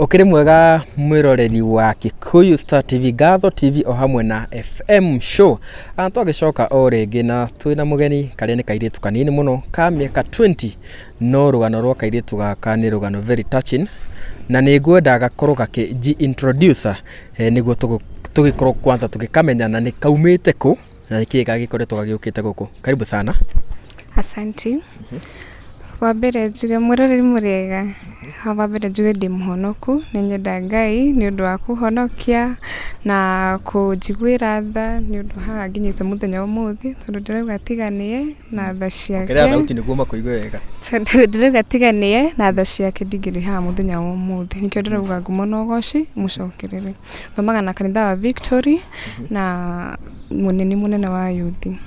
Ũkĩrĩ mwega mwĩroreri wa Kikuyu Star TV, Ngatho TV o hamwe na FM Show. Twagĩcoka o rĩngĩ na twĩna mũgeni karĩa nĩ kairĩtu kanini mũno ka mĩaka 20, no rũgano rwa kairĩtu gaka nĩ rũgano very touching, na nĩ ngwenda gakorwo gakĩ introduce nĩguo tũgĩkorwo kwanza tũgĩkamenya na nĩ kaumĩte kũ na nĩkĩĩ gagĩkoretwo gagĩũkĩte gũkũ. Karibu sana. Asanti. Wa mbere njuge mwĩroreri mũrĩega, wa mbere njuge ndĩ mũhonoku, nĩ nyenda Ngai nĩ ũndũ wa kũhonokia na kũnjiguĩra tha nĩ ũndũ haha nginyĩte mũthenya wa ũmũthĩ, tondũ ndĩrauga tiga nĩye na tha ciake. Ongerera thauti nĩguo makũigue wega. Tondũ ndĩrauga tiga nĩye na tha ciake ndingĩrĩ haha mũthenya wa ũmũthĩ, nĩkĩo ndĩrauga ngumo na ũgoci mũcokerere. Thomaga na kanitha wa Victory na mũnene mũnene wa yuthi.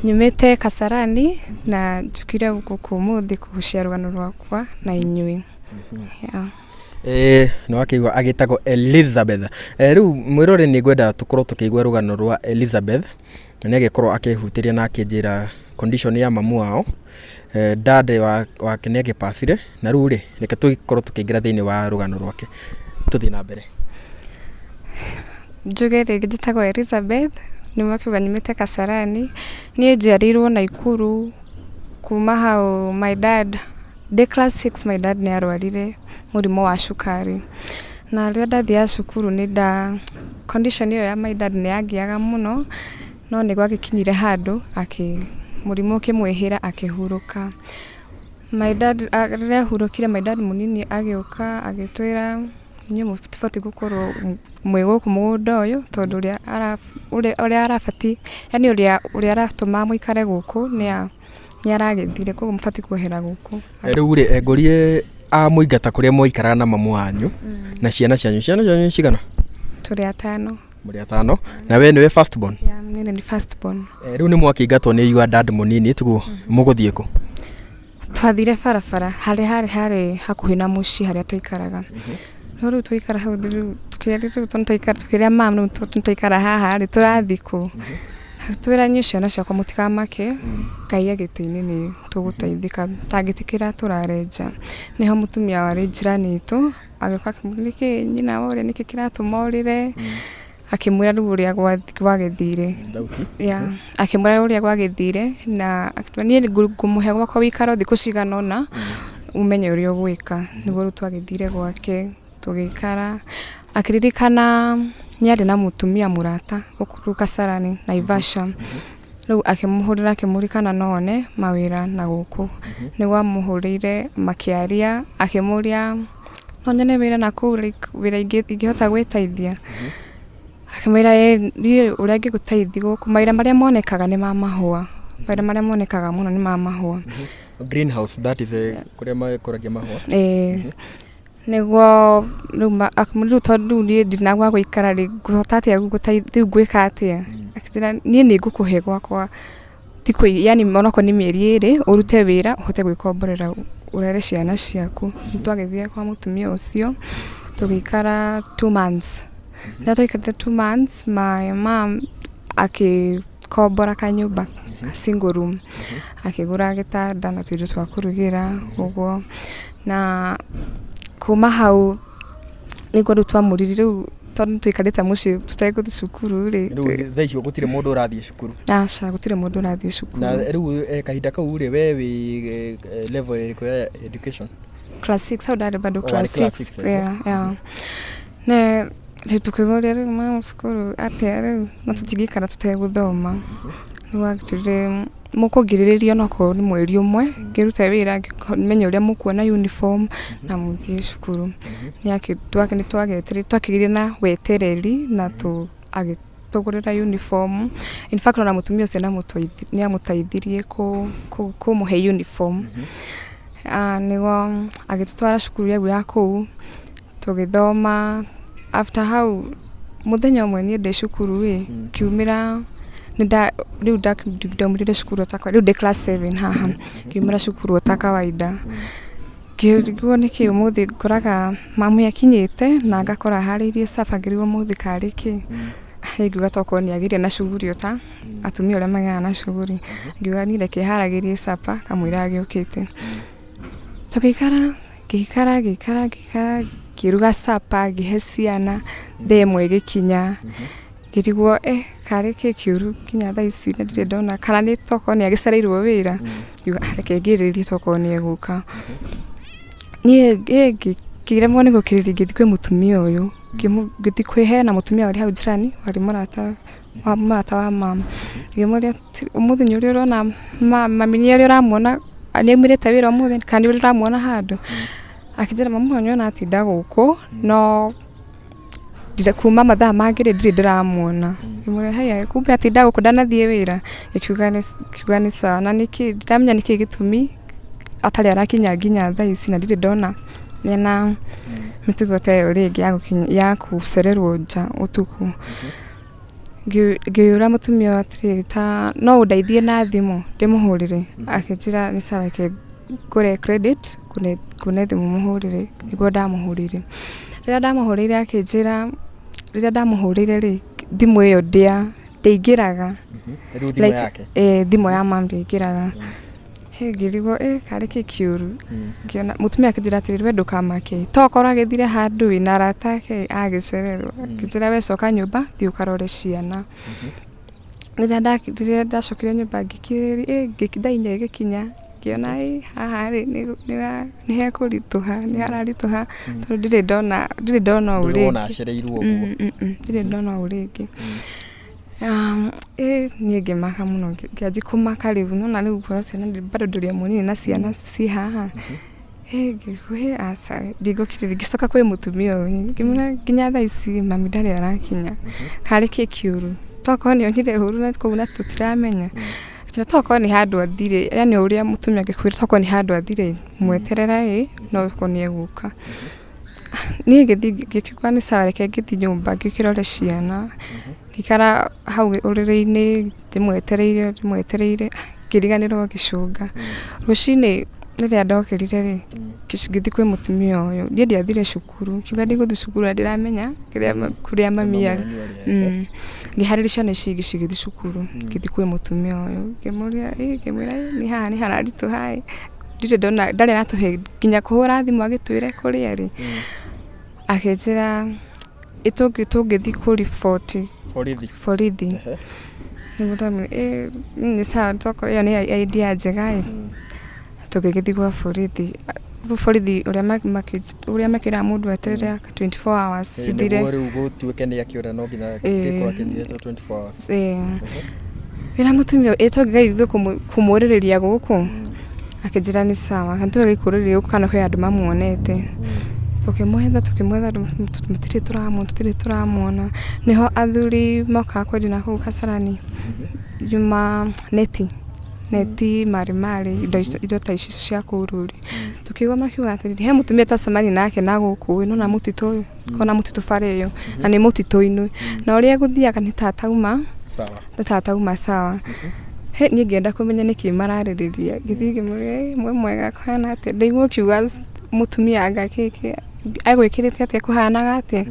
Nyumĩte Kasarani na njũkire gũkũ ũmũthĩ kũgũcia rũgano rwakwa na inyuĩ. Yeah. Ĩĩ nĩ wakĩigua agĩtagwo Elizabeth. Rĩu mwĩrore nĩ ngwenda tũkorwo tũkĩigua rũgano rwa Elizabeth, na nĩ agĩkorwo akĩhutĩria na akĩnjĩra condition ya mamu wao, dad wake nĩ agĩpacire, na rĩu rĩ, reke tũgĩkorwo tũkĩingĩra thĩinĩ wa rũgano rwake. Tũthiĩ na mbere. Njuge rĩngĩ njĩtagwo Elizabeth, nĩ makiuga nyumĩte Kasarani, niĩ njiarĩirwo Naikuru, kuma hau my dad, ndĩ class six my dad nĩ arwarire mũrimũ wa cukari, na rĩrĩa ndathiaga cukuru nĩ nda, condition ĩyo ya my dad nĩ yangiaga mũno, no nĩ gwagĩkinyire handũ akĩ, mũrimũ ũkĩmwĩhĩra akĩhurũka. My dad rĩrĩa ahurũkire my dad mũnini agĩũka agĩtwĩra inyuĩ mũtibatiĩ gũkorwo mwĩ gũkũ mũgũnda ũyũ tondũ ũrĩa arabatiĩ, yaani ũrĩa aratũma mũikare gũkũ nĩ aragĩthire koguo mũbatiĩ kwehera gũkũ. Rĩu rĩ, ngũrie amũingata kũrĩa mwaikaraga na mamu wanyu na ciana cianyu, ciana cianyu nĩ cigana? Tũrĩ atano. Mũrĩ atano, na we nĩwe first born? Yeah, niĩ nĩ first born. Rĩu nĩ mwakĩingatwo nĩ your dad mũnini tiguo? Mũgũthiĩ kũ? Twathire barabara harĩa harĩ harĩ hakuhĩ na mũciĩ harĩa twaikaraga. No rĩu twaikara hau rĩu tũkĩra mum rĩu tũikara haha rĩ, tũrathiĩ kũ? Agĩtwĩra inyuĩ ciana ciakwa mũtikamake, Ngai e gĩtĩ-inĩ nĩ tũgũteithĩka, tangĩtĩkĩra tũrare nja. Nĩho mũtumia warĩ njirani itũ agĩũka akĩmũria nĩkĩ nyina wa ũrĩa nĩkĩ kĩratũma ũrĩre, akĩmwĩra rĩu ũrĩa gwagĩthire. Yeah, akĩmwĩra ũrĩa gwagĩthire na akĩmwĩra niĩ ngũmũhe gwakwa ũikare thikũ cigana ũna ũmenye ũrĩa ũgwĩka. Nĩguo rĩu twagĩthire gwake tũgĩikara, akĩririkana nĩ arĩ na mũtumia mũrata gũkũ Kasarani Naivasha, rĩu akĩmũhũrĩra akĩmũria kana no one mawĩra na gũkũ. Nĩguo amũhũrĩire makĩaria akĩmũria no nyone wĩra nakũu like wĩra ingĩhota gwĩteithia? Akĩmwĩra ĩĩ niĩ ũrĩa ingĩgũteithia gũkũ mawĩra marĩa monekaga nĩ ma mahũa, mawĩra marĩa monekaga mũno nĩ ma mahũa. Greenhouse, that is kũrĩa makũragia mahũa. Ĩĩ nĩguo rĩu tondũ rĩu niĩ ndirĩ na gwa gũikara rĩ, ngũhota atĩa rĩu ngwĩka atĩa? Akĩnjĩra niĩ nĩ ngũkũhe gwakwa thikũ yaani onokorwo nĩ mĩeri 2 ũrute wĩra ũhote gwĩkomborera ũrere ciana ciaku. Nĩ twagĩthire kwa mũtumia ũcio tũgĩikara 2 months. Rĩrĩa twaikarire 2 months my mum akĩkombora kanyũmba single room, akĩgũra gĩtanda na tũindo twa kũrugĩra ũguo, na kuma hau nĩguo rĩu twamũririe rĩu tondũ nĩ twaikarĩte mũciĩ tũtegũthiĩ cukuru rĩ. Rĩu thaa icio gũtirĩ mũndũ ũrathiĩ cukuru? Aca, gũtirĩ mũndũ ũrathiĩ cukuru. Na rĩu kahinda kau rĩ, we wĩ level ĩrĩkũ ya education? Class six, hau ndarĩ bado Oh, warĩ class class six. six, eh? Yeah. Ne rĩu tũkĩmũria rĩu mama cukuru atĩa rĩu no tũtingĩikara tũtegũthoma. Rĩu atwĩrire mũkũngirĩrĩria onokorwo nĩ mweri ũmwe ngĩrute wĩra menye ũrĩa mũkuona uniform na mũthiĩ cukuru. Nĩ twakĩgĩire na wetereri na agĩtũgũrĩra uniform. In fact ona mũtumia ũcio nĩ amũteithirie kũmũhe uniform. Nĩguo agĩtũtwara cukuru ĩyo ya kũu tũgĩthoma. After hau mũthenya ũmwe niĩ ndĩ cukuru ĩ, ngiumĩra rĩu ndaumĩrire cukuru rĩu ndĩ class seven haha, ngiumĩra cukuru o ta kawaida. Ngĩrigwo nĩkĩ ũmũthĩ ngoraga mami akinyĩte na ngakora aharĩirie supper ngĩrigwo ũmũthĩ karĩ kĩ. Ngiuga tokorwo nĩ agĩire na shughuli o ta atumia ũrĩa magĩaga na shughuli. Ngiuga niĩ reke haragĩrie supper kamũira agĩũkĩte. Tũgĩikara, ngĩikara, ngĩikara, ngĩikara. Ngĩruga supper, ngĩhe ciana, thaa ĩmwe ĩgĩkinya, ngĩrigwo eh, karĩ kĩ kĩũru nginya thaa ici na ndirĩ ndona, kana nĩ tokorwo nĩ agĩcereirwo wĩra, ngiuga "Ah, reke ngĩrĩrĩrie tokorwo nĩ egũka. Niĩ ngĩremwo nĩ gũkirĩrĩria ngĩthiĩ kwĩ mũtumia ũyũ, ngĩthiĩ kwĩ hena mũtumia warĩ hau njĩra-inĩ, warĩ mũrata wa mũrata wa mama, ngĩmũria ũmũthĩ nĩ ũrĩ ũrona mami nĩ ũrĩ ũramuona nĩ aumĩrĩte wĩra ũmũthĩ kana nĩ ũrĩ ũramuona handũ? Akĩnjĩra mami wanyu ona atinda gũkũ no kuma mathaa mangĩ rĩ ndirĩ ndĩramuona. Ngĩmwĩra haiya kumbe atinda gũkũ ndanathiĩ wĩra? Akiuga nĩ sawa na nĩkĩ ndiramenya nĩkĩ gĩtũmi atarĩ arakinya nginya thaa ici na ndirĩ ndona mena mĩtugo ta ĩyo rĩngĩ ya gũcererwo nja ũtukũ. Ngĩũra mũtumia ũyũ atĩrĩrĩ ta no ũndeithie na thimũ ndĩmũhũrĩre? Akĩnjĩra nĩ sawa reke ngũre credit ngũne thimũ mũhũrĩre, nĩguo ndamũhũrĩire. Rĩrĩa ndamũhũrĩire akĩnjĩra, rĩrĩa ndamũhũrĩire rĩ, thimũ ĩyo ndĩaingĩraga. Rĩu thimũ yake? Ĩĩ thimũ ya mum ndĩaingĩraga. Ngĩrigwo ĩ karĩ kĩ kĩũru? Ngĩona mũtumia akĩnjĩra atĩrĩrĩ we ndũkamake, tokorwo agĩthire handũ ĩ na arata ake agĩcererwo. Akĩnjĩra we coka nyũmba thiĩ ũkarore ciana. Rĩrĩa ndacokire nyũmba ngĩkirĩrĩria ĩ thaa inya igĩkinya ngĩona ĩ haha rĩ nĩ hekũritũha, nĩ hararitũha tondũ ndirĩ ndona ndirĩ ndona ũũ Ndũrĩ rĩngĩ. wona acereirwo ũguo. Ndirĩ ndona ũũ rĩngĩ. Ĩ niĩ ngĩmaka mũno ngĩanjia kũmaka rĩu, nĩwona rĩu ũhoro ciana bado ndĩrĩ o mũnini na ciana ciĩ haha. Ĩ ngĩigua ĩ aca ndigũkirĩrĩria, ngĩcoka kwĩ mũtumia ũyũ ngĩmwĩra nginya thaa ici mami ndarĩ arakinya, karĩ kĩ kĩũru? Tokorwo nĩ onire ũru nakũu na tũtiramenya? Anjĩra tokorwo nĩ handũ athire, yaani o ũrĩa mũtumia angĩkwĩra tokorwo nĩ handũ athire, mweterere ĩ no okorwo nĩ egũka. Niĩ ngĩthiĩ ngĩkiuga nĩ sawa reke ngĩthiĩ nyũmba ngĩkĩrore ciana, ngĩikara hau ũrĩrĩ-inĩ ndĩmwetereire ndĩmwetereire ngĩriganĩrwo ngĩcũnga. Rũcinĩ rĩrĩa ndokĩrire rĩ, ngĩthiĩ kwĩ mũtumia ũyũ, niĩ ndiathire cukuru, ngiuga ndigũthiĩ cukuru na ndiramenya kũrĩa mami arĩ. Ngĩharĩria ciana ici ingĩ cigĩthiĩ cukuru, ngĩthiĩ kwĩ mũtumia ũyũ ngĩmũria ngĩmwĩra niĩ haha nĩ hararitũha ĩ, ndirĩ ndona ndarĩ aratũhe nginya kũhũra thimũ agĩtwĩre kũrĩa arĩ. Akĩnjĩra ĩ tũngĩthiĩ kũriboti Borithi. borithi. Nĩguo ndamwĩrire ĩ nĩ sawa tokorwo ĩyo nĩ idea njega ĩ, tũgĩgĩthiĩ gwa borithi. Rĩu borithi ũrĩa mekĩraga mũndũ eterere 24 hours cithire. Nĩguo rĩu gũtuĩke nĩ akĩũra no nginya gĩkorwo akĩnyitĩtwo 24 hours. Rĩrĩa mũtumia ũyũ, ĩ tũngĩgeria ithuĩ kũmũrĩrĩria gũkũ? Akĩnjĩra nĩ sawa, na tũgerie kũrĩrĩria gũkũ kana kwĩ andũ mamuonete. Tũkĩmwetha tũkĩmwetha tũtirĩ tũramuona tũtirĩ tũramuona. Nĩho athuri mokaga kwendia nakũu Kasarani, nyuma neti, neti, marĩ marĩ, indo ta ici cia kũũrũria. Tũkĩigua makiuga atĩrĩrĩ, he mũtumia twacemania nake nagũkũ ĩ, nĩwona mũtitũ ũyũ, kona mũtitũ bara ĩyo, na nĩ mũtitũ-inĩ. Na ũrĩa egũthiaga nĩ ta atauma, Sawa. nĩ ta atauma sawa. Hĩ niĩ ngĩenda kũmenya nĩkĩ mararĩrĩria, ngĩthiĩ ngĩmũria ĩ mwĩ mwega kũhana atĩa, ndaigua ũkiuga mũtumia anga kĩ kĩ, egwĩkĩrĩte atĩa ekũhanaga atĩa?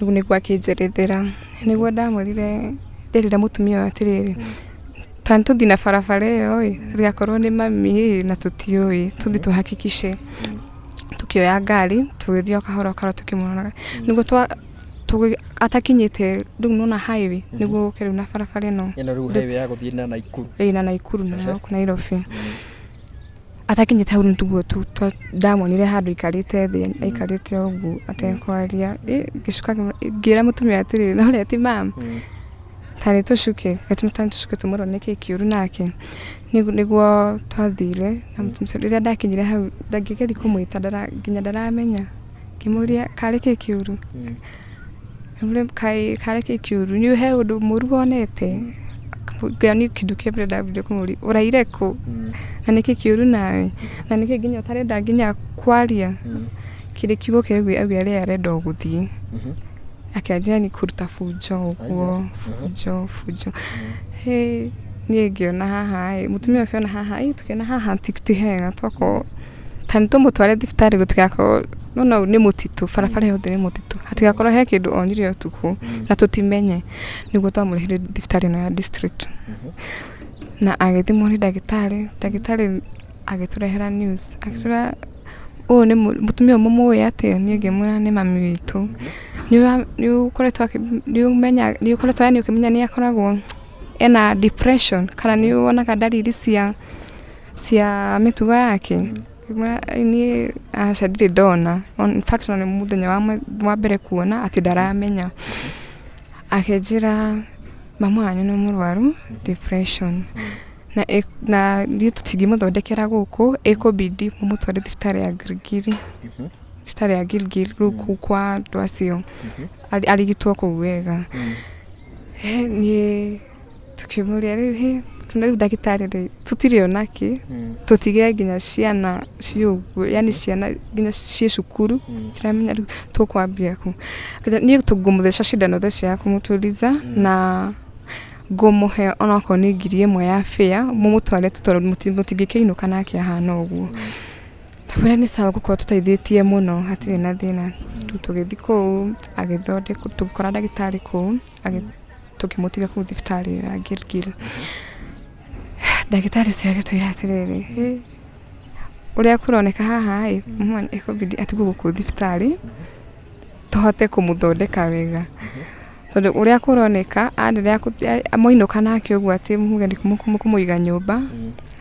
Rĩu nĩguo akĩnjerethera, nĩguo ndamwĩrire, nderire mũtumia ũyũ atĩrĩrĩ, ta nĩtũthiĩ na barabara ĩyo ĩ, gũtigakorwo nĩ mami ĩ na tũtiũĩ, tũthiĩ tũ hakikishe. Tũkĩoya ngari, tũgĩthiĩ o kahora o kahora tũkĩmũroraga, nĩguo twa atakinyĩte rĩu nĩwona highway, nĩguo ũke rĩu na barabara ĩno. Ĩno rĩu highway ya gũthiĩ na Naikuru. Ĩĩ na Naikuru na gũkũ Nairobi. Atakinyĩte hau nĩguo ndamuonire handũ aikarĩte thĩ, aikarĩte o ũguo atekwaria. Ngĩcoka ngĩra mũtumia atĩrĩrĩ, na ũrĩa ti mum? Ta nĩtũcuke, reke tũcuke tũmũrore nĩkĩ kĩũru nake. Nĩguo twathire na mũtumia ũcio, rĩrĩa ndakinyire hau ngĩgeria kũmwĩta nginya ndaramenya. Ngĩmũria karĩ kĩ kĩũru? Kaĩ karĩ kĩ kĩũru? Nĩ he ũndũ mũru wonete? Niĩ kĩndũ kĩa mbere ndambire kũmũria ũraire kũ? Na nĩkĩ kĩũru nawe? Na nĩkĩ nginya ũtarenda nginya kwaria? Kĩrĩ kiugo kĩrĩa augire arenda o gũthiĩ. Akĩanjia yani kũruta bunjo ũguo, bunjo bunjo. Hĩ niĩ ngĩona haha ĩ, mũtumia ũyũ akĩona haha ĩ, tũkĩona haha ti hega tokorwo ta nĩtũmũtware thibitarĩ gũtigakorwo nĩwona ũyũ nĩ mũtitũ, barabara yothe nĩ mũtitũ, hatigakorwo he kĩndũ onire ũtukũ na tũtimenye. Nĩguo twamũrehire thibitarĩ ĩno ya district. Na agĩthimwo nĩ ndagĩtarĩ, ndagĩtarĩ agĩtũrehera news, agĩtwĩra Ũyũ nĩ mũtumia ũyũ mũmũĩ atĩa? Niĩ ngĩmwĩra nĩ mami witũ. Nĩ ũkoretwo yaani ũkĩmenya nĩ akoragwo ena depression kana nĩ wonaga ndariri cia mĩtugo yake? Ngĩmwĩra niĩ aca ndirĩ ndona. In fact ona nĩ mũthenya wa mbere kuona atĩ ndaramenya. Akĩnjĩra mamu wanyu nĩ mũrwaru depression. Na ithuĩ tũtingĩmũthondekera gũkũ, ĩkũbidi mũmũtware thibitarĩ ya Gilgil, thibitarĩ ya Gilgil rĩu kũu kwa andũ acio, arigitwo kũu wega. Niĩ tũkĩmũria rĩu hĩ, rĩu ndagĩtarĩ rĩ, tũtirĩ ona kĩ, tũtigire nginya ciana ciĩ ũguo, yaani ciana nginya ciĩ cukuru, tũtiramenya rĩu tũkwambia kũ. Niĩ ngũmũtheca cindano thaa ici ya kũmũtuliza na ngũmũhe onokorwo nĩ 1000 ya fare mũmũtware tu tondũ mũtingĩkĩinũka nake ahana ũguo. Tũkĩmwĩra nĩ sawa gũkorwo tũteithĩtie mũno hatirĩ na thĩna. Rĩu tũgĩthiĩ kũu agĩthondekwo tũgĩkora ndagĩtarĩ kũu tũkĩmũtiga kũu thibitarĩ ĩyo ya Gilgil. Ndagĩtarĩ ũcio agĩtwĩra atĩrĩrĩ, hĩ ũrĩa kũroneka haha ĩ, ĩkũbidi atigwo gũkũ thibitarĩ tũhote kũmũthondeka wega. Tondũ ũrĩa kũroneka aendelea mwainũka nake ũguo atĩ muge nĩ mũkũmũiga nyũmba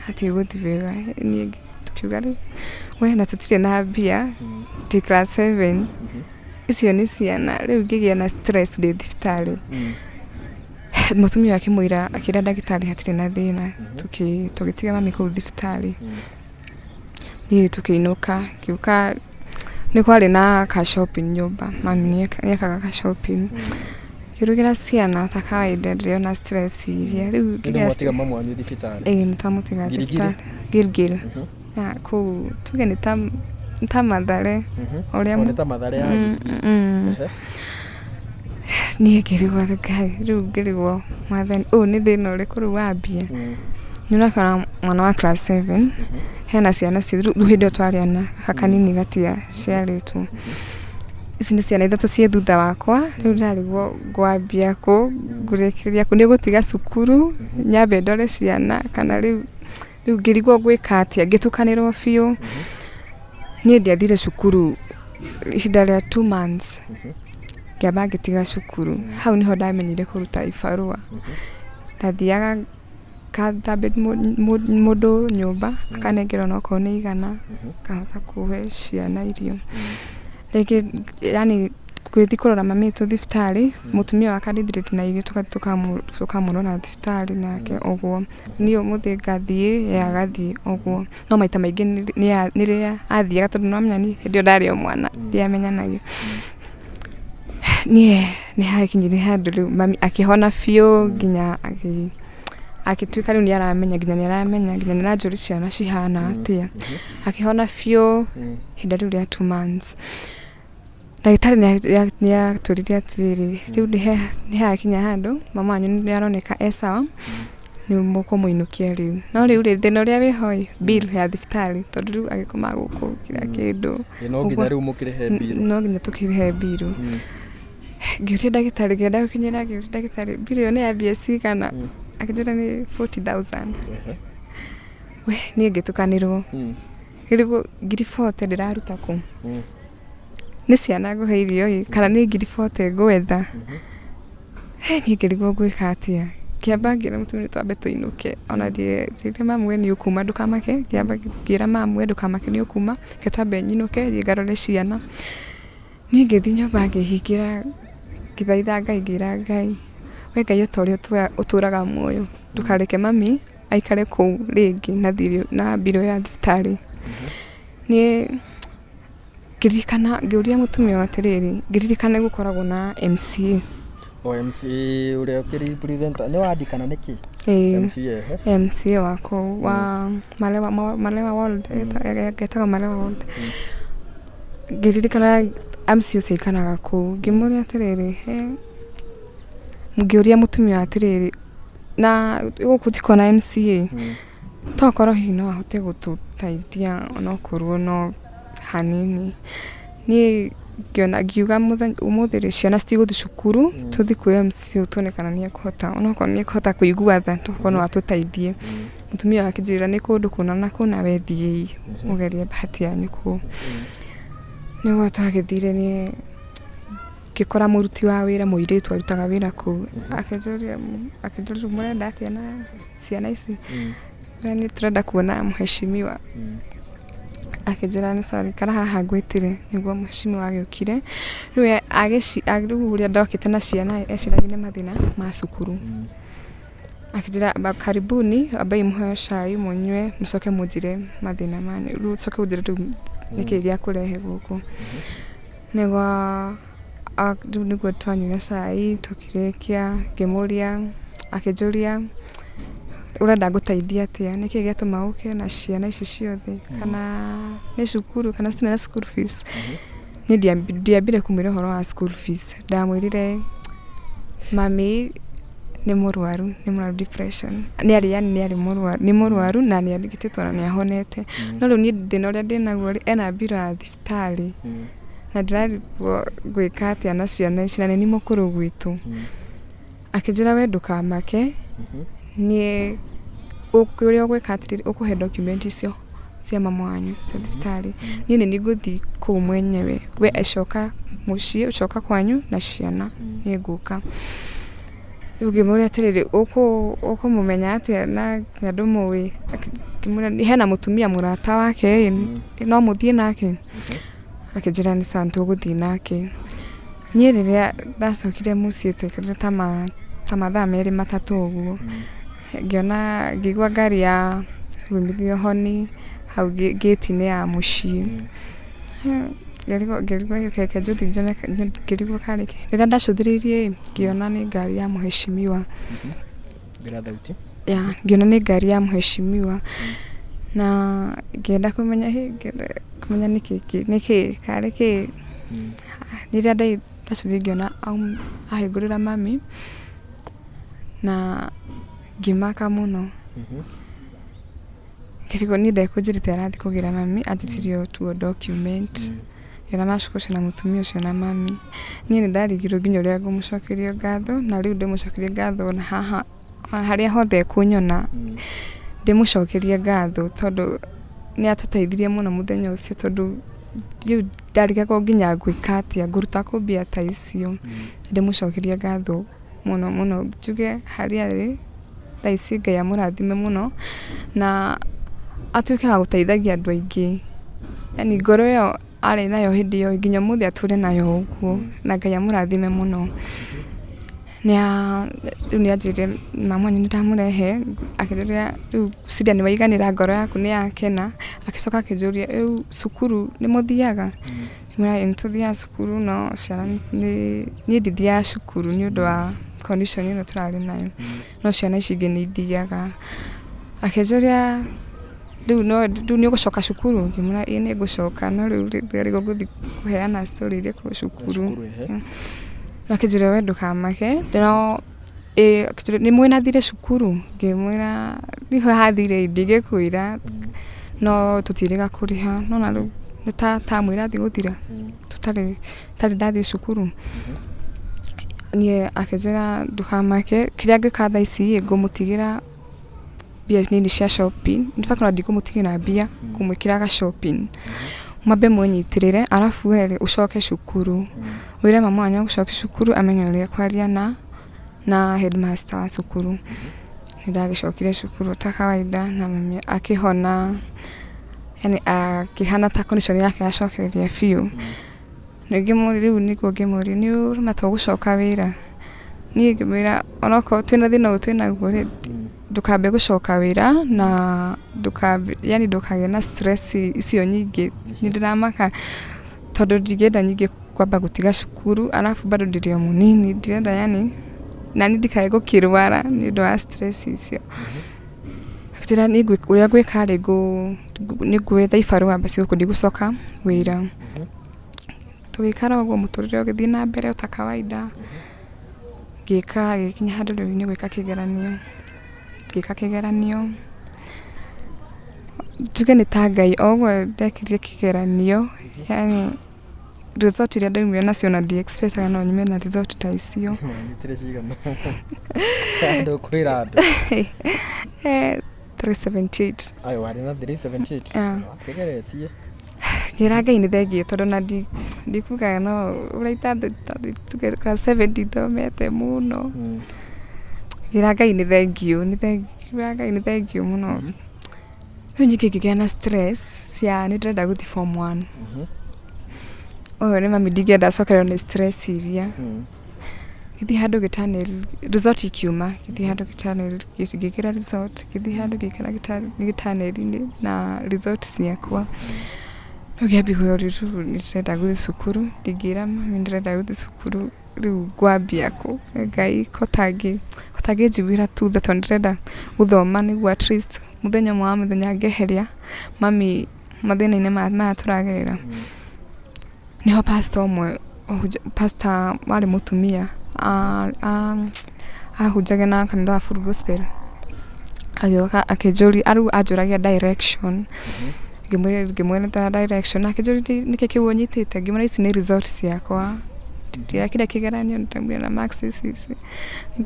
hatigũthiĩ wega. Niĩ tũkiuga rĩu we na tũtirĩ na mbia ndĩ class seven icio nĩ ciana rĩu ngĩgĩa na stress ndĩ thibitarĩ. Mũtumia ũyũ akĩmwĩra akĩra ndagĩtarĩ hatirĩ na thĩna tũgĩtiga mami kũu thibitarĩ. Niĩ tũkĩinũka, ngĩũka nĩ kwarĩ na ka shopping nyũmba, mami nĩ ekaga ka shopping, ngĩrugĩra ciana ta kawaida ndĩrĩ ona stress iria, rĩu Nĩ ngĩgĩa mwatiga mamu wanyu thibitarĩ? Ĩĩ nĩ twamũtiga Giligili? thibitarĩ Gilgil, kũu tuge nĩ ta Mathare ũrĩa O nĩ ta Mathare ya Gilgil. Niĩ ngĩrigwo Ngai, rĩu ngĩrigwo mwathani ũyũ nĩ thĩna ũrĩkũ rĩu wambia. Nĩ ũrakora mwana wa class seven, hena ciana rĩu hĩndĩ ĩyo twarĩ ana, gaka kanini gatiaciarĩtwo. Ici nĩ ciana ithatũ ciĩ thutha wakwa, rĩu ndĩrarigwo ngwambia kũ, ngũrĩkĩrĩria kũ, nĩ ngũtiga cukuru, nyambe ndore ciana kana rĩu, rĩu ngĩrigwo ngwĩka atĩa, ngĩtukanĩrwo biũ. Niĩ ndiathire cukuru ihinda rĩa 2 months, ngĩamba ngĩtiga cukuru. Hau nĩho ndamenyire kũruta ibarũa. Ndathiaga ngathambĩria mũndũ nyũmba, akanengera onokorwo nĩ 100, ngahota kũhe ciana irio. Rĩngĩ yaani ngĩthiĩ kũrora mami witũ thibitarĩ, mũtumia ũyũ akandeithĩrĩria na irio tũgathiĩ tũkamũrora thibitarĩ nake ũguo. Niĩ ũmũthĩ ngathiĩ, ye agathiĩ ũguo. No maita maingĩ nĩ rĩrĩa athiaga tondũ nĩ wamenya niĩ hĩndĩ ĩyo ndarĩ o mwana ndiamenyanagia. Niĩ nĩ hakinyire handũ rĩu mami akĩhona biũ nginya agĩtuĩka rĩu nĩ aramenya nginya nĩ aramenya nginya nĩ aranjũria ciana cihana atĩa. Akĩhona biũ ihinda rĩu rĩa 2 months. Ndagĩtarĩ nĩ atwĩrire atĩrĩrĩ, rĩu nĩ hakinya handũ mama wanyu nĩ aroneka e sawa, nĩ mũkũmũinũkia rĩu. No rĩu rĩ, thĩna ũrĩa wĩho ĩ, bill ya thibitarĩ tondũ rĩu agĩkomaga gũkũ kila kĩndũ. No nginya rĩu mũkĩrĩhe bill. No nginya tũkĩrĩhe bill. Ngĩũria ndagĩtarĩ ngĩenda gũkinyĩra ngĩũria ndagĩtarĩ bill ĩyo nĩ ya mbia cigana, akĩnjĩra nĩ 40,000. We niĩ ngĩtukanĩrwo. Ngĩrigwo 40,000 ndĩraruta kũ? Nĩ ciana ngũhe irio ĩ, kana nĩ 40,000 ngwetha? Niĩ ngĩrigwo ngwĩka atĩa. Ngĩamba ngĩra mũtumia twambe tũinũke ona ndiĩrire mamu we nĩ ũkuma ndũkamake, ngĩamba ngĩra mamu we ndũkamake nĩ ũkuma, reke twambe nyinũke thiĩ ngarore ciana. Niĩ ngĩthiĩ nyũmba ngĩhingĩra ngĩthaitha Ngai ngĩra Ngai, we Ngai o ta ũrĩa ũtũraga muoyo ndũkareke mami aikare kũu rĩngĩ na thirĩ na mbirũ ya thibitarĩ. Niĩ ngĩririkana ngĩũria mũtumia ũyũ atĩrĩrĩ, ngĩririkana nĩ gũkoragwo na MCA. O MCA ũrĩa ũkĩ represent nĩ wadi kana nĩ kĩ? Ĩĩ. MCA ehe. MCA wa kũu wa Malewa Ward, etagwo Malewa Ward. Ngĩririkana MCA ũcio aikaraga kũu, ngĩmũria atĩrĩrĩ, ngĩũria mũtumia ũyũ atĩrĩrĩ, na gũkũ gũtikoragwo na MCA? Tokorwo hihi no ahote gũtũteithia onokorwo no hanini. Niĩ ngĩona ngiuga mũthenya ũmũthĩ rĩ, ciana citigũthiĩ cukuru, tũthiĩ kwĩ MCA tuone kana nĩ ekũhota onokorwo nĩ ekũhota kũigua tha tokorwo no atũteithie. Mũtumia ũyũ akĩnjĩra nĩ kũndũ kũna na kũna we thiĩi mũgerie bahati yanyu kũu. Nĩguo twagĩthire niĩ ngĩkora mũruti wa wĩra mũirĩtu arutaga wĩra kũu. Akĩnjũria akĩnjũria mũrenda atĩa na ciana ici? Ngĩmwĩra nĩ tũrenda kuona mheshimiwa. Akĩnjĩra nĩ sawa ikara haha ngwĩtĩre. Nĩguo mheshimiwa agĩũkire. Rĩu rĩu ũrĩa ndokĩte na ciana eciragia nĩ mathĩna ma cukuru. Akĩnjĩra karibuni, ambai mũheo cai mũnyue mũcoke mũnjĩre mathĩna manyu. Rĩu ũcoke ũnjĩre rĩu nĩkĩĩ gĩakũrehe gũkũ. Nĩguo rĩu nĩguo twanyuire cai tũkĩrĩkia ngĩmũria, akĩnjũria ũrenda ngũteithie atĩa, nĩkĩĩ gĩatũma ũke na ciana ici ciothe, kana nĩ cukuru, kana citirĩ na school fees. Niĩ ndiambire kũmwĩra ũhoro wa school fees, ndamwĩrire mami nĩ mũrwaru, nĩ mũrwaru depression, nĩ arĩ yaani nĩ arĩ mũrwaru, nĩ mũrwaru na nĩ arigitĩtwo na nĩ ahonete. No rĩu niĩ thĩna ũrĩa ndĩnaguo rĩ, ena mbirũ ya thibitarĩ na ndĩrarigwo ngwĩka atĩa na ciana ici na nĩ niĩ mũkũrũ gwitũ. Akĩnjĩra we ndũkamake, niĩ ũrĩa ũgwĩka atĩrĩrĩ, ũkũhe document icio cia mama wanyu cia thibitarĩ, niĩ nĩ niĩ ngũthiĩ kũu mwenyewe, we coka mũciĩ, coka kwanyu na ciana, niĩ ngũka. Rĩu ngĩmũria atĩrĩrĩ, ũkũmũmenya atĩa na nginya ndũmũĩ? Ngĩmũria hena mũtumia mũrata wake ĩ, no mũthiĩ nake? Akĩnjĩra nĩ sawa nĩtũgũthiĩ nake. Niĩ rĩrĩa ndacokire mũciĩ twaikarire ta mathaa merĩ matatũ ũguo, ngĩona ngĩigua ngari ya rumithio honi hau ngĩti-inĩ ya mũciĩ. Ngĩrigwo ngĩrigwo reke njũthi njone ngĩrigwo karĩ kĩ. Rĩrĩa ndacũthĩrĩirie ĩ, ngĩona nĩ ngari ya mheshimiwa. Ngĩona nĩ ngari ya mheshimiwa na ngĩenda kũmenya hĩ ngĩenda kũmenya nĩkĩ nĩkĩ karĩ kĩ. Rĩrĩa ndacokire ngĩona ahingũrĩra mami na ngĩmaka mũno. Ngĩrigwo niĩ ndekũnjĩrĩte arathiĩ kũgĩra mami, anjĩtirie o tu o document. Ngĩona macoka ũcio na mũtumia ũcio na mami. Niĩ nĩ ndarigirwo nginya ũrĩa ngũmũcokeria ngatho, na rĩu ndĩmũcokerie ngatho ona haha harĩa hothe ekũnyona, ndĩmũcokerie ngatho tondũ nĩ atũteithirie mũno mũthenya ũcio tondũ rĩu ndarigagwo nginya ngwĩka atĩa, ngũruta kũ mbia ta icio. Ndĩmũcokerie ngatho mũno mũno, njuge harĩa arĩ thaa ici Ngai amũrathime mũno, na atuĩke wa gũteithagia andũ aingĩ. Yaani ngoro ĩyo arĩ nayo hĩndĩ ĩyo nginya ũmũthĩ atũre nayo ũguo, na Ngai amũrathime mũno. Rĩu nĩ anjĩrire mama wanyu nĩ ndamũrehe, akĩnjĩra rĩu Cynthia nĩ waiganĩra ngoro yaku nĩ yakena, agĩcoka akĩnjũria rĩu cukuru nĩ mũthiaga? Ngĩmwĩra ĩĩ nĩ tũthiaga cukuru no ciana nĩ niĩ ndithiaga cukuru nĩ ũndũ wa condition ĩno tũrarĩ nayo, no ciana ici ingĩ nĩ ithiaga. Akĩnjũria rĩu no rĩu nĩ ũgũcoka cukuru? Ngĩmwĩra ĩĩ nĩ ngũcoka no rĩu rĩ ndĩrarigwo ngũthiĩ kũheana story ĩrĩkũ cukuru. Akĩnjĩra we ndũkamake no ĩĩ nĩ mwĩna thirĩ cukuru? Ngĩmwĩra niho hathire ndingĩkwĩra no tũtiĩrĩga kũrĩha. Nĩ wona rĩu nĩ ta term ĩrathiĩ gũthira tũtarĩ itarĩ ndathiĩ cukuru. Niĩ akĩnjĩra ndũkamake kĩrĩa ngwĩka thaa ici ĩ, ngũmũtigĩra mbia nini cia shopping, in fact ona ndikũmũtigĩra mbia, ngũmwĩkĩra ga shopping. Mwambe mwĩnyitĩrĩre arabu we rĩ, ũcoke cukuru. Wĩre mama wanyu agũcokie cukuru amenye ũrĩa ekwaria na headmaster wa cukuru. Nĩ ndagĩcokire cukuru ta kawaida na mami akĩhona, yaani akĩhana ta condition yake yacokereria biũ. Rĩngĩ rĩu nĩguo ngĩmũria nĩ ũrona ta ũgũcoka wĩra? Niĩ ngĩmwĩra onokorwo twĩna thĩna ũyũ twĩnaguo rĩ, ndũkambe gũcoka wĩra na ndũkambe yaani ndũkagĩe na stress icio nyingĩ. Nĩ ndĩramaka tondũ ndingĩenda ningĩ kwamba gũtiga cukuru arabu bado ndĩrĩ o mũnini ndirenda yaani naniĩ ndikae gũkĩrwara nĩ ũndũ wa stress icio. Akĩnjĩra niĩ ũrĩa ngwĩka rĩ, nĩ ngwetha ibarũa basi gũkũ ndigũcoka wĩra. Tũgĩikara ũguo mũtũrĩre ũgĩthiĩ na mbere ota kawaida, ngĩka gĩgĩkinya handũ rĩu nĩ gwĩka kĩgeranio, ngĩka kĩgeranio, njuge nĩ ta Ngai, o ũguo ndekire kĩgeranio, yaani result iria ndaumire nacio ona ndi expect aga no nyume na result ta icio. Wanyitire cigana? Ndũkwĩra andũ. 378. Ayo warĩ na 378? Yeah. Wakĩgeretie. Ngĩra Ngai nĩ thengiũ tondũ ona ndikugaga no ũraita tuge class 7 ndithomete mũno. Ngĩra Ngai nĩ thengiũ, nĩ thengiũ, ngĩra Ngai nĩ thengiũ mũno. Rĩu ningĩ ngĩgĩa na stress cia nĩ ndĩrenda gũthiĩ form one. Ũyũ nĩ mami ndingĩenda acokererwo nĩ stress iria. Ngĩthiĩ handũ gĩtaneti, result ikiuma, ngĩthiĩ handũ gĩtaneti, ngĩkĩra result, ngĩthiĩ handũ ngĩikara gĩtaneti-inĩ na result ciakwa. Rĩu ngĩambia kũgeria rĩu nĩ ndĩrenda gũthiĩ cukuru, ndingĩra mami ndĩrenda gũthiĩ cukuru rĩu ngwambia kũ? Ngai ko ũtangĩnjiguĩra tu tha tondũ nĩ ndĩrenda gũthoma nĩguo at least mũthenya ũmwe wa mĩthenya ngeheria mami mathĩna-inĩ maya tũragerera. Nĩho pastor ũmwe, pastor warĩ mũtumia ahunjagia na kanitha wa Full Gospel, agĩũka akĩnjũria, rĩu anjũragia direction, ngĩmwerethera direction, akĩnjũria nĩkĩ kĩu ũnyitĩte, ngĩmwĩra ici nĩ results ciakwa, ndirekire kĩgeranio ndaumire na marks ici ici,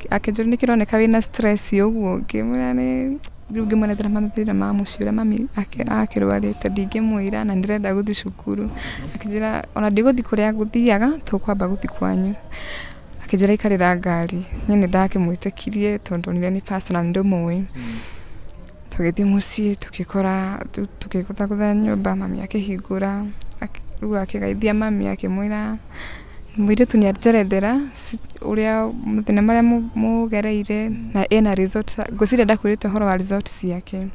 akĩnjũria nĩkĩ ũroneka wĩna stress ũguo, ngĩmwĩra nĩ Rĩu ngĩmwerethera mathĩna ma mũciĩ ũrĩa mami akĩrwarĩte ndingĩmwĩra na nĩndĩrenda gũthiĩ cukuru. Akĩnjĩra ona ndigũthiĩ kũrĩa ngũthiaga tũkwamba gũthiĩ kwanyu. Akĩnjĩra ikarĩra ngari, niĩ nĩndakĩmwĩtĩkirie tondũ ndonire nĩ pastor na nĩndĩmũĩ. Tũgĩthiĩ mũciĩ tũgĩkora tũkĩgũthagũtha nyũmba mami akĩhingũra, rĩu akĩgeithia mami akĩmwĩra mũirĩtu nĩ anjerethera ũrĩa mathĩna marĩa mũgereire na ena result, ngwĩciria ndakwĩrĩte ũhoro wa result ciake.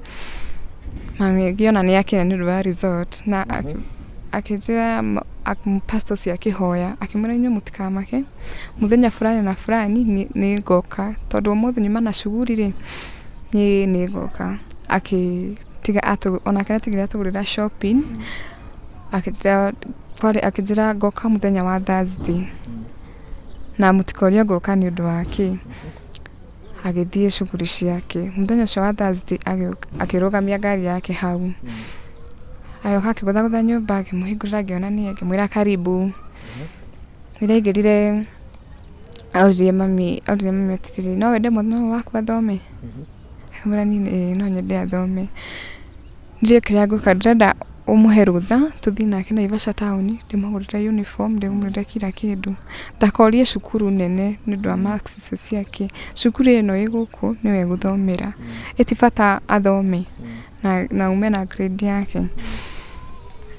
Mami ngĩona nĩ akena nĩ ũndũ wa result na akĩnjĩra pastor ũcio akĩhoya akĩmwĩra inyuĩ mũtikamake, mũthenya fulani na fulani nĩ ngoka tondũ ũmũthĩ nyuma na shughuli rĩ, niĩ nĩ ngoka. Agĩtiga onake nĩ atigire atũgũrĩra shopping, akĩnjĩra akĩnjĩra ngoka mũthenya wa Thursday na mũtikorio ngũka nĩ ũndũ wa kĩ. Agĩthiĩ shughuli ciake. Mũthenya ũcio wa Thursday akĩrũgamia ngari yake hau. Agĩũka akĩgũthagũtha nyũmba ngĩmũhingũrĩra ngĩona nĩye ngĩmwĩra karibu. Rĩrĩa aingĩrire oririe mami atĩrĩrĩ, no wende mwana ũyũ waku athome? Akĩmwĩra niĩ ĩĩ no nyende athome. Ndiũĩ kĩrĩa ngwĩka ndĩrenda ũmũhe rũtha tũthiĩ nake Naivasha taũni ndĩmũgũrĩre uniform ndĩmũgũrĩre kila kĩndũ. Ndakorie cukuru nene nĩ ũndũ wa marks icio ciake. Cukuru ĩno ĩ gũkũ nĩyo egũthomera. Ĩ ti bata athome na aume na grade yake.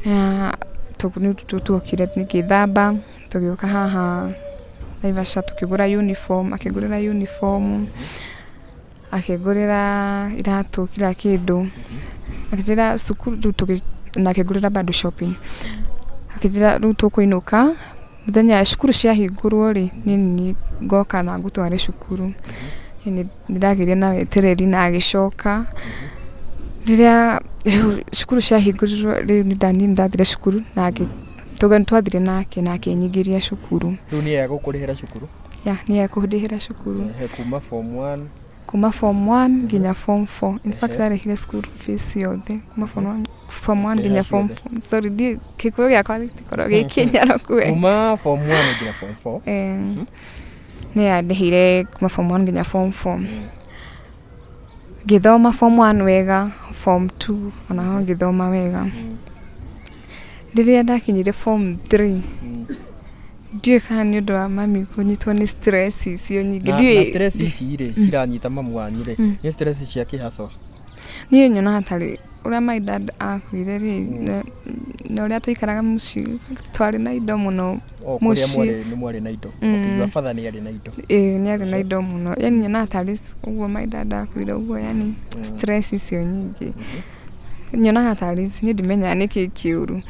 Na tuokire ngĩthamba tũgĩũka haha Naivasha tũkĩgũra uniform, akĩngũrĩra uniform. Akĩngũrĩra iratũ kila kĩndũ, akĩnjĩra cukuru rĩu na akĩngũrĩra bado shopping. Akĩnjĩra rĩu tũkũinũka mũthenya cukuru ciahingũrwo rĩ, niĩ nĩ niĩ ngoka na ngũtware cukuru. Niĩ nĩ ndagĩire na wetereri na agĩcoka. Rĩrĩa rĩu cukuru ciahingũrirwo rĩu niĩ nĩ ndathire cukuru na twathire nake na akĩnyingĩria cukuru. Rĩu nĩye egũkũrĩhĩra cukuru? Yeah, nĩye ekũndĩhĩra cukuru. Ehe, kuma form 1 Kuma form 1 nginya form 4. In fact arĩhire school fees ciothe kuma form 1 form 1 nginya form 4. Sorry, ndiũĩ Gĩkũyũ gĩakwa gĩtikoragwo gĩ kĩnyaroku wega. Kuma form 1 nginya form 4. Eh, nĩye andĩhĩire kuma form 1 nginya form 4. Ngĩthoma form 1 wega, form 2 onaho ngĩthoma wega. Rĩrĩa ndakinyire form 3 ndiũĩ kana nĩ ũndũ wa mami kũnyitwo nĩ stress icio nyingĩ. Na, Ndiũĩ na stress ici rĩ ciranyita mamu wanyu rĩ nĩ stress cia kĩhaco? Niĩ nyonaga tarĩ ũrĩa my dad akuire rĩ na ũrĩa twaikaraga mũciĩ twarĩ na indo mũno. O kũrĩa Mũciĩ. mwarĩ nĩ mwarĩ na indo. Ũkĩigua batha nĩ arĩ na indo. Ĩĩ nĩ arĩ na indo mũno. Yaani nyonaga tarĩ ũguo my dad akuire ũguo yaani stress icio nyingĩ. Nyonaga tarĩ ici niĩ ndimenyaga nĩkĩ kĩũru.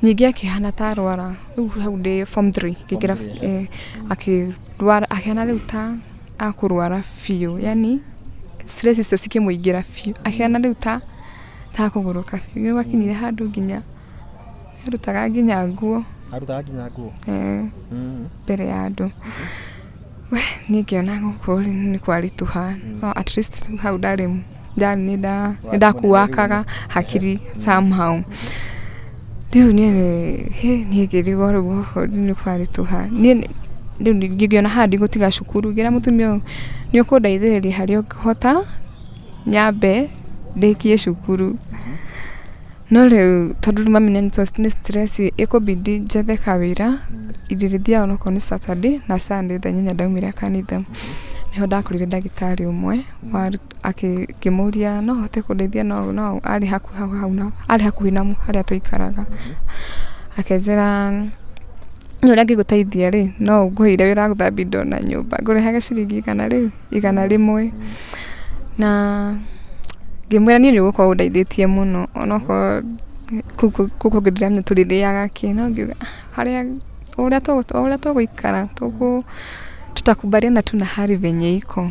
Ningĩ akĩhana ta arwara rĩu hau ndĩ form 3 ngĩingĩra Form three, akĩrwara akĩhana rĩu ta akũrwara biũ yaani stress icio cikĩmũingĩra biũ. Akĩhana rĩu ta akũgũrũka biũ. Nĩ gwakinyire handũ nginya arutaga nginya nguo. Arutaga nginya nguo? Ĩĩ mbere ya andũ. We niĩ ngĩona gũkũ rĩ nĩ kwaritũha no at least hau ndarĩ nĩ ndakuakaga hakiri somehow. Rĩu niĩ niĩ ngĩrigwo rĩu gũkũ nĩ kwaritũha. Niĩ rĩu ngĩona haha ndigũtiga cukuru ngĩra mũtumia ũyũ nĩ ũkũndeithĩrĩria harĩa ũngĩhota nyambe ndĩkie cukuru. No rĩu tondũ rĩu mami nĩanyitwo nĩ stress ĩkũbidi njethe kawĩra, ndĩrĩthiaga onokorwo nĩ Saturday na Sunday thaa 8 ndaumĩra kanitha. Nĩho ndakorire ndagĩtarĩ ũmwe ngĩmũria no ũhote kũndeithia no arĩ arĩ hakuhĩ na harĩa twaikaraga. Akĩnjĩra niĩ ũrĩa ingĩgũteithia rĩ, no ngũheire wĩra wa gũthambia indo na nyũmba, ngũrĩhage ciringi 100. Na ngĩmwĩra niĩ nĩ ũgũkorwo ũndeithĩtie mũno onokorwo kũu kũngĩ ndiramenya tũrĩrĩaga kĩ, no ngiuga harĩa o ũrĩa tũgũikara tutakubaliana tu na hali venye iko.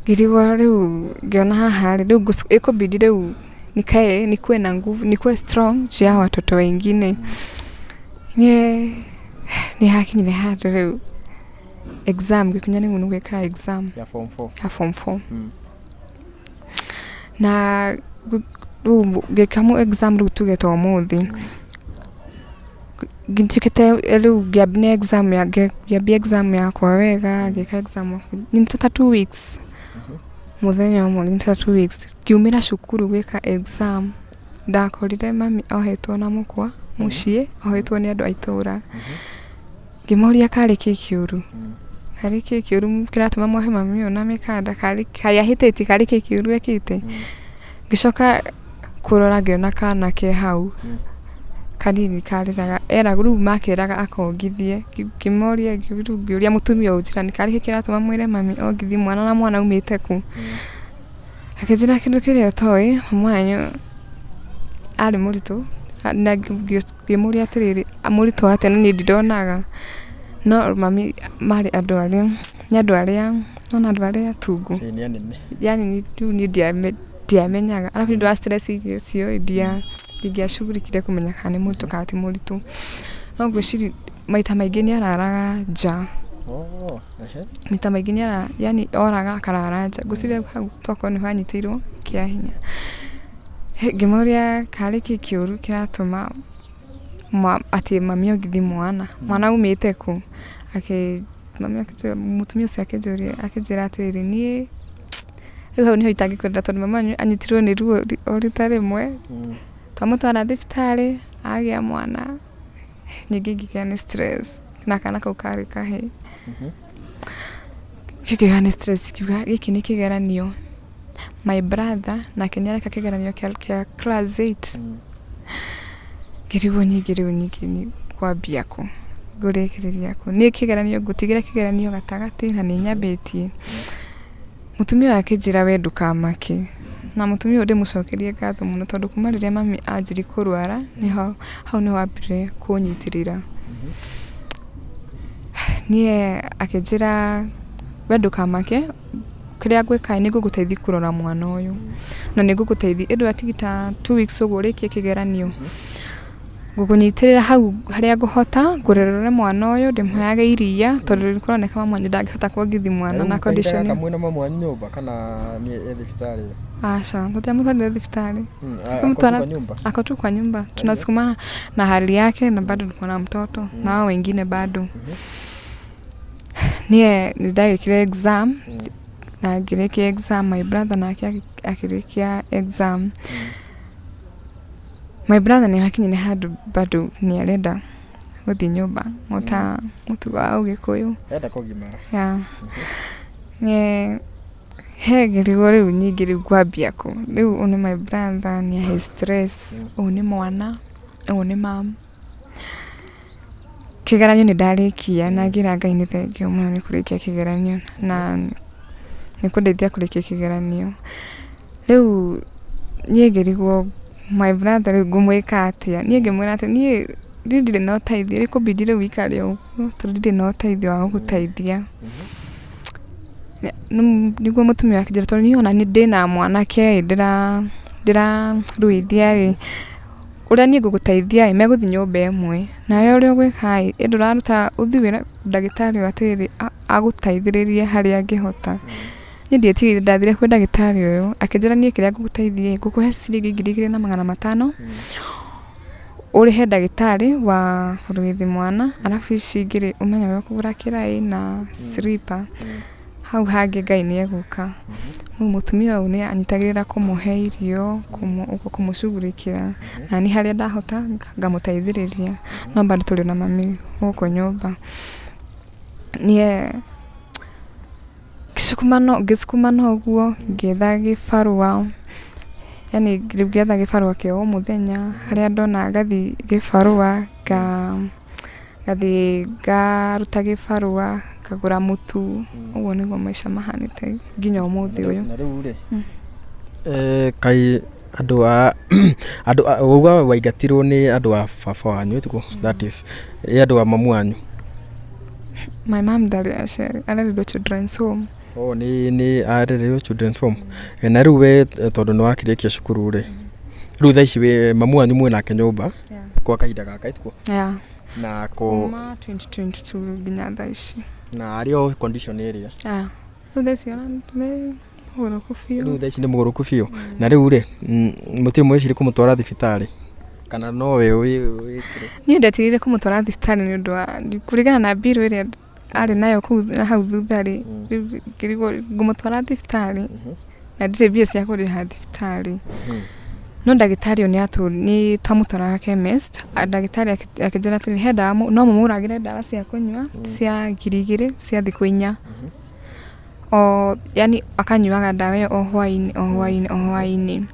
Ngĩrigwo rĩu ngĩona haha rĩ, rĩu ĩkũbidi rĩu nikae nikuwe na nguvu nikuwe strong juu ya watoto wengine. Nĩ hakinyire handũ rĩu exam ngĩkinya rĩu nĩ gwĩka exam ya form 4 ya form 4. Na rĩu ngĩka exam rĩu tuge ta ũmũthĩ nduĩkĩte rĩu ngĩambia exam ngĩambia exam yakwa wega, ngĩka exam nyitĩte ta 2 weeks, mũthenya ũmwe nyitĩte ta 2 weeks ngiumĩra cukuru gwĩka exam, ndakorire mami ohetwo na mũkwa mũciĩ, ohetwo nĩ andũ a itũra. Ngĩmoria karĩ kĩ kĩũru, karĩ kĩ kĩũru kĩratũma muohe mami ũyũ na mĩkanda, kaĩ ahĩtĩtie, karĩ kĩ kĩũru ekĩte? Ngĩcoka kũrora ngĩona kana ke hau kanini karĩraga, rĩu makeraga akongithie. Ngĩmoria, ngĩũria mũtumia ũyũ njĩra karĩ kĩ kĩratũma mwĩre mami ongithie mwana na mwana aumĩte kũ? Akĩnjĩra kĩndũ kĩrĩa ũtoĩ, mami wanyu arĩ mũritũ, na ngĩmũria atĩrĩrĩ, mũritũ atĩa na niĩ ndironaga? No mami marĩ andũ arĩa, nĩ andũ arĩa, nĩwona andũ arĩa atungu? Nĩ anene. Yaani rĩu niĩ ndiamenyaga, arabu nĩ ũndũ wa stress icio ĩ, ndingĩacugurikire kũmenya kana nĩ mũritũ kana ti mũritũ. No ngwĩciria maita maingĩ nĩ araraga nja. Oh, ehe. Maita maingĩ nĩ yaani oraga akarara nja. Ngwĩciria hau tokorwo nĩho anyitĩirwo kĩa hinya. Ngĩmũria karĩ kĩ kĩũru kĩratũma atĩ mami ongithie mwana, mwana aumĩte kũ? Mũtumia ũcio akĩnjĩra atĩrĩrĩ, niĩ rĩu hau nĩho itangĩkwĩra tondũ mami wanyu anyitirwo nĩ ruo o rita rĩmwe, twamũtwara thibitarĩ, agĩa mwana, ningĩ ngĩgĩa nĩ stress na kana kau karĩ kahĩĩ. Ngĩgĩa nĩ stress ngiuga gĩkĩ nĩ kĩgeranio. My brother nake nĩ areka kĩgeranio kĩa class 8. Ngĩrigwo ningĩ rĩu ningĩ nĩ ngwambia kũ, ngũrĩkĩrĩria kũ. Niĩ kĩgeranio ngũtigĩra kĩgeranio gatagatĩ na nĩ nyambĩtie. Mũtumia ũyũ akĩnjĩra we ndũkamake. Na mũtumia ũyũ ndĩmũcokerie ngatho mũno tondũ kuma rĩrĩa mami anjirie kũrwara, nĩho hau nĩho ambire kũnyitĩrĩra. Niĩ akĩnjĩra we ndũkamake, kĩrĩa ngwĩka nĩ ngũgũteithia kũrora mwana ũyũ. Na nĩ ngũgũteithia, ĩndũ atigie ta 2 weeks ũguo ũrĩkie kĩgeranio. Ngũkũnyitĩrĩra hau harĩa ngũhota, ngũrerere mwana ũyũ, ndĩmũheage iria, tondũ nĩ kũroneka mami wanyu ndangĩhota kuongithia mwana na condition Kahinda gaka mwĩna mami wanyu nyũmba kana nĩ e thibitarĩ? Aca, tũtiamũtwarire thibitarĩ. Ako tu kwa nyumba? Ako tu kwa nyumba. Tunasukumana na hali yake na bado tuko na mtoto na hao wengine bado. Niĩ nĩ ndagĩkire exam na ngĩrĩkia exam, my brother nake akĩrĩkia exam. My brother nĩ hakinyire handũ bado nĩ arenda gũthiĩ nyũmba ota mũtugo wa ũgĩkũyũ. Enda kũgimara. Yeah. He ngĩrigwo rĩu ningĩ rĩu ngwambia kũ. Rĩu ũyũ nĩ my brother nĩ ahe stress, ũyũ nĩ mwana, ũyũ nĩ mum. Kĩgeranio nĩ ndarĩkia na ngĩra Ngai nĩ thengiũ mũno nĩ kũrĩkia kĩgeranio na nĩ kũndeithia kũrĩkia kĩgeranio. Rĩu niĩ ngĩrigwo my brother rĩu ngũmwĩka atĩa. Niĩ ngĩmwĩra atĩ niĩ ndirĩ na ũteithio, ĩkũbidi rĩu ũikare ũguo tondũ ndirĩ na ũteithio wa gũgũteithia. Nĩguo mũtumia ũyũ akĩnjĩra tondũ niĩ ona ndĩna mwanake ĩ, ndĩraruithia ĩ, ũrĩa niĩ ngũgũteithia ĩ, megũthiĩ nyũmba ĩmwe, nawe ũrĩa ũgwĩka ĩ, ĩ ndũraruta ũthiĩ wĩre ndagĩtarĩ ũyũ atĩrĩrĩ agũteithĩrĩrie harĩa angĩhota. Niĩ ndietigĩrire ndathire kwĩ ndagĩtarĩ ũyũ, akĩnjĩra niĩ kĩrĩa ngũgũteithia ĩ, ngũkũhe ciringi 2500, ũrĩhe ndagĩtarĩ wa kũruithia mwana, arabu ici ingĩ rĩ, ũmenye ũrĩa ũkũgũra kĩraĩ na slipper. Hau hangĩ Ngai nĩ egũka. Rĩu mũtumia ũyũ nĩ anyitagĩrĩra kũmũhe irio, ũguo kũmũcugurĩkĩra, na niĩ harĩa ndahota ngamũteithĩrĩria, no bado tũrĩ na mami gũkũ nyũmba. Niĩ ngĩsukumana ũguo, ngĩetha gĩbarũa, yaani ngĩetha gĩbarũa kĩa o mũthenya, harĩa ndona ngathiĩ gĩbarũa ngathiĩ ngaruta gĩbarũa, ngagũra mũtu, ũguo nĩguo maica mahanĩte nginya ũmũthĩ ũyũ. Na rĩu rĩ, kaĩ andũ a andũ a wauga waingatirwo nĩ andũ a baba wanyu tiguo? That is ĩ andũ a mamu wanyu? My mom ndarĩ aciari, arereirwo children's home. Oh, nĩ arereirwo children's home. Na rĩu we tondũ nĩ wakĩrĩkia cukuru rĩ, rĩu thaa ici wĩ mamu wanyu mwĩ nake nyũmba kwa kahinda gaka tiguo? Yeah. Na kũ Kuma 2022 nginya thaa ici. Na arĩ o condition ĩrĩa? Yeah. Rĩu thaa ici ona nĩ mũgũrũku biũ. Rĩu thaa ici nĩ mũgũrũku biũ. Na rĩu rĩ, mũtirĩ mweciria kũmũtwara thibitarĩ? Kana nowe wĩkire? Niĩ ndetigĩrire kũmũtwara thibitarĩ nĩ ũndũ wa kũringana na bill ĩrĩa arĩ nayo kũu hau thutha rĩ, rĩu ngĩrigwo ngũmũtwara thibitarĩ na ndirĩ mbia cia kũrĩha thibitarĩ. No ndagĩtarĩ ũyũ nĩ twamũtwaraga chemist, ndagĩtarĩ akĩnjĩra atĩrĩrĩ, he ndawa no mũmũgũragĩre ndawa cia kũnyua cia 2000 cia thikũ inya. O yaani akanyuaga ndawa ĩyo o hwainĩ o hwainĩ o hwainĩ.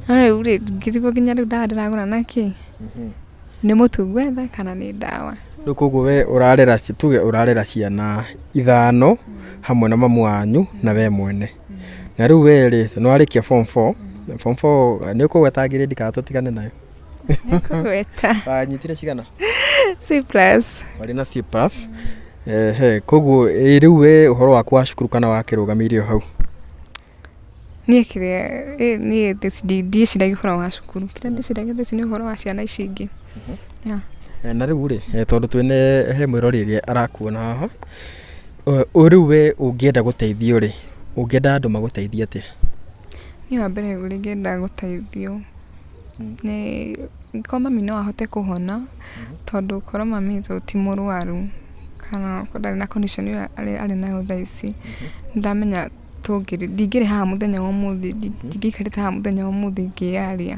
No rĩu rĩ, ngĩrigwo nginya rĩu ndawa ndĩragũra nakĩ? Nĩ mũtu ngwetha kana nĩ ndawa? Rĩu koguo we ũrarera, tuge ũrarera ciana ithano hamwe na mamu wanyu na we mwene. Na rĩu we rĩ, nĩ warĩkia form four, form four nĩ ũkũgweta grade kana tũtigane nayo? Nĩngũgweta. Wanyitire cigana? C plus. Warĩ na C plus. Ehe, koguo rĩu we ũhoro waku wa cukuru kana wakĩrũgamĩire o hau? Niĩ kĩrĩa niĩ thaa ici ndiĩciragia ũhoro wa cukuru, kĩrĩa ndĩciragia thaa ici nĩ ũhoro wa ciana ici ingĩ. Yeah. Na rĩu rĩ, tondũ twĩna he mwĩrori ũrĩa arakuona haha, rĩu we ũngĩenda gũteithio rĩ, ũngĩenda andũ magũteithie atĩa? Niĩ wa mbere ũrĩa ingĩenda gũteithio nĩ angĩkorwo mami no ahote kũhona, tondũ korwo mami witũ ti mũrwaru kana okorwo ndarĩ na condition ĩyo arĩ nayo thaa ici, nĩndamenya ndingĩrĩ haha mũthenya wa ũmũthĩ, ndingĩikarĩte haha mũthenya wa ũmũthĩ ngĩyaria.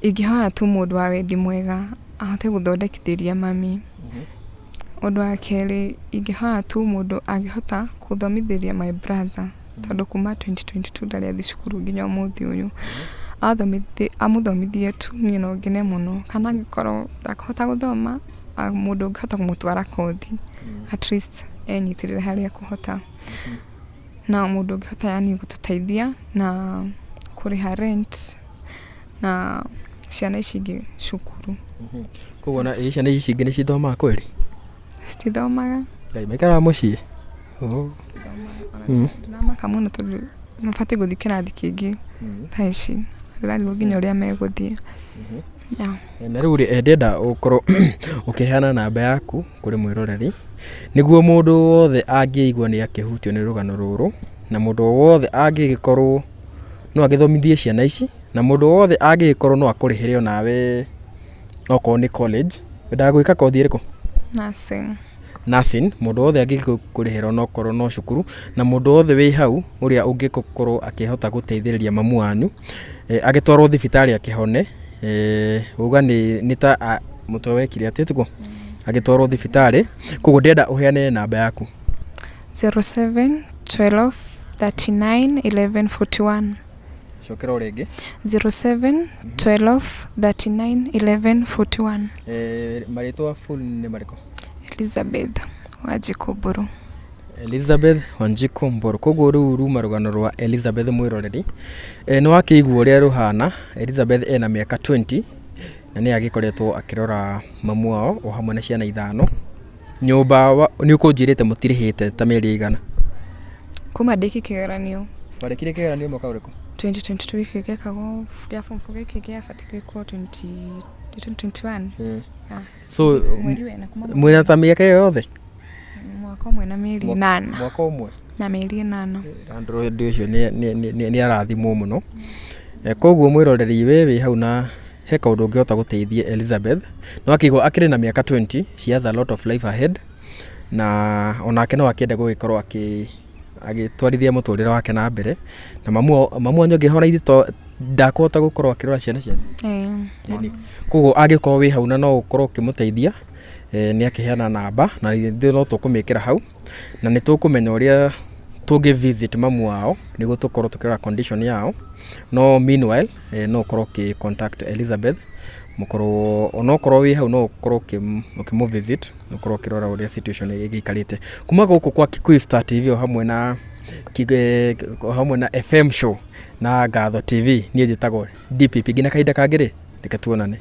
Ingĩhoya tu mũndũ wa wendi mwega ahote gũthondekithĩria mami. Ũndũ wa kerĩ, ingĩhoya tu mũndũ angĩhota gũthomithĩria my brother, tondũ kuma 2022 ndarĩ athiĩ cukuru nginya ũmũthĩ ũyũ. Amũthomithie tu niĩ no ngene mũno. Kana angĩkorwo ndakũhota gũthoma, mũndũ ũngĩhota kũmũtwara kothi at least enyitĩrĩre harĩa ekũhota. Na mũndũ ũngĩhota yaani gũtũteithia na kũrĩha rent na ciana ici ingĩ cukuru. Koguo na ciana ici ingĩ nĩ cithomaga kweli? Citithomaga. Ngai, maikaraga mũciĩ? Oh. Ndĩramaka mũno tondũ mabatiĩ gũthiĩ kĩrathi kĩngĩ thaa ici. Ndĩrarigwo nginya ũrĩa megũthiĩ. Yeah. Na rĩu rĩ, ndĩrenda ũkorwo ũkĩheana namba yaku kũrĩ mwĩroreri, nĩguo mũndũ wothe angĩigua nĩ akĩhutio nĩ rũgano rũrũ, na mũndũ o wothe angĩgĩkorwo no agĩthomithie ciana ici, na mũndũ wothe angĩgĩkorwo no akũrĩhĩre onawe okorwo nĩ college, wendaga gwĩka kothi ĩrĩkũ? Nursing. Nursing, mũndũ wothe angĩkũrĩhĩra onokorwo no cukuru, na mũndũ wothe wĩ hau ũrĩa ũngĩkorwo akĩhota gũteithĩrĩria mamu wanyu, agĩtwarwo thibitarĩ akĩhone, uga nĩ ta mũtwe wekire atĩa tiguo? Agĩtwarwo thibitarĩ, koguo ndĩrenda ũheane namba yaku. 07 12 39 11 41. Cokera o rĩngĩ. 07 12 39 11 41. Marĩtwa full nĩ marĩkũ? Elizabeth Wanjikũ Mbũrũ. Elizabeth Wanjikũ Mbũrũ. Koguo rĩu ruma rũgano rwa Elizabeth mwĩroreri. Nĩ wakĩigua ũrĩa rũhana. Elizabeth ena mĩaka 20 na nĩ agĩkoretwo akĩrora mamu wao o hamwe na ciana ithano. Nyũmba nĩ ũkũnjĩrĩte mũtirĩhĩte ta mĩeri ĩigana? Kuma ndĩkie kĩgeranio. Warĩkirie kĩgeranio mwaka ũrĩkũ? 2022 gĩkĩ gĩekagwo gĩa form 4 gĩkĩ gĩabatiĩ gwĩkwo 2021. Yeah. So Mweri wena kuma mwĩna ta mĩaka ĩyo yothe? Mwaka ũmwe na mĩeri ĩnana. Mwaka ũmwe? Na mĩeri ĩnana. Andũ ũcio nĩ arathimwo mũno. Koguo mwĩroreri we wĩ hau na he kaũndũ ũngĩhota gũteithia Elizabeth. Nĩ wakĩigua akĩrĩ na mĩaka 20, she has a lot of life ahead. Na onake no akĩende gũgĩkorwo agĩtwarithia mũtũrĩre wake na mbere. Na mamu mamu wanyu angĩhona ithe to ndakũhota gũkorwo akĩrora ciana cianyu. Ĩĩ. Koguo angĩkorwo wĩ hau na no ũkorwo ũkĩmũteithia, nĩ akĩheana namba na ithuĩ no tũkũmĩkĩra hau, na nĩ tũkũmenya ũrĩa tũngĩ visit mamu wao nĩguo tũkorwo tũkĩrora condition yao. No meanwhile no ũkorwo ũkĩ contact Elizabeth, mũkorwo onokorwo wĩ hau no ũkorwo ũkĩmũ visit, ũkorwo ũkĩrora ũrĩa situation ĩgĩikarĩte. Kuma gũkũ kwa Kikuyu Star TV o hamwe na o hamwe na FM show na Ngatho TV, niĩ njĩtagwo DPP. Nginya kahinda kangĩ rĩ, reke tuonane.